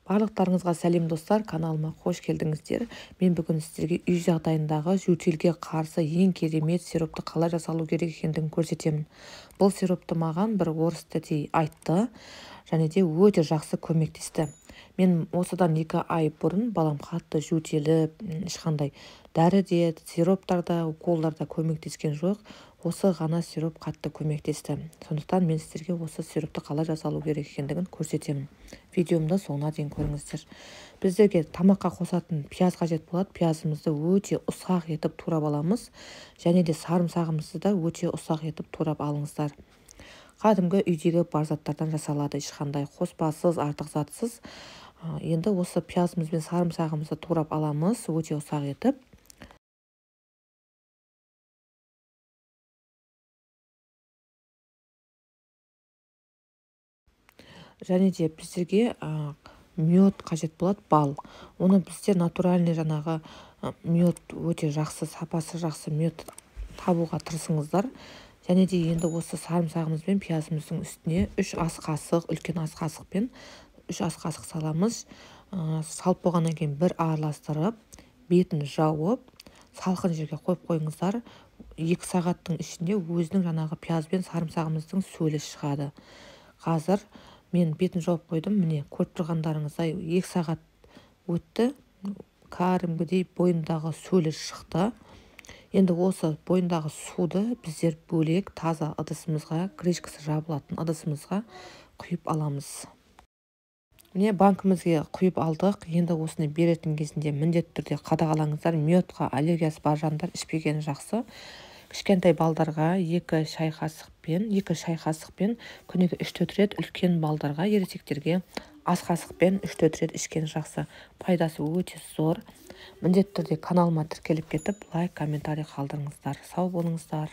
Барлықтарыңызға сәлем достар, каналыма қош келдіңіздер. Мен бүгін сіздерге үй жағдайындағы жөтелге қарсы ең керемет сиропты қалай жасалу керек екендігін көрсетемін. Бұл сиропты маған бір орыс тәтей айтты, және де өте жақсы көмектесті. Мен осыдан 2 ай бұрын балам қатты жөтеліп, ешқандай дәрі де, сироптар да, уколдар да көмектескен жоқ. Осы ғана сироп қатты көмектесті. Сондықтан мен сіздерге осы сиропты қалай жасалу керек екендігін көрсетемін. Видеомды соңына дейін көріңіздер. Біздерге тамаққа қосатын пияз қажет болады. Пиязымызды өте ұсақ етіп турап аламыз. Және де сарымсағымызды да өте ұсақ етіп турап алыңыздар. Кәдімгі үйдегі бар заттардан жасалады, ешқандай қоспасыз, артық затсыз. Енді осы пиязымыз бен сарымсағымызды турап аламыз өте ұсақ етіп. Және де біздерге мед қажет болады, бал. Оны біздер натуральный жаңағы мед өте жақсы, сапасы жақсы мед табуға тырысыңыздар. Және де енді осы сарымсағымыз бен пиязымыздың үстіне 3 ас қасық, үлкен ас қасықпен 3 ас қасық саламыз. Салып болғаннан кейін бір араластырып, бетін жауып, салқын жерге қойып қойыңыздар. 2 сағаттың ішінде өзінің жаңағы пияз бен сарымсағымыздың сөлі шығады. Қазір мен бетін жауып қойдым. Міне көріп тұрғандарыңыздай 2 сағат өтті. Кәдімгідей бойындағы сөлі шықты. Енді осы бойындағы суды біздер бөлек таза ыдысымызға, крышкасы жабылатын ыдысымызға құйып аламыз. Міне банкімізге құйып алдық. Енді осыны беретін кезінде міндетті түрде қадағалаңыздар. Медқа аллергиясы бар жандар ішпегені жақсы. Кішкентай балдарға 2 шай қасықпен, 2 шай қасықпен күніге 3-4 рет, үлкен балдарға, ересектерге ас қасықпен 3-4 рет ішкен жақсы. Пайдасы өте зор. Міндетті түрде каналыма тіркеліп кетіп, лайк, комментарий қалдырыңыздар. Сау болыңыздар.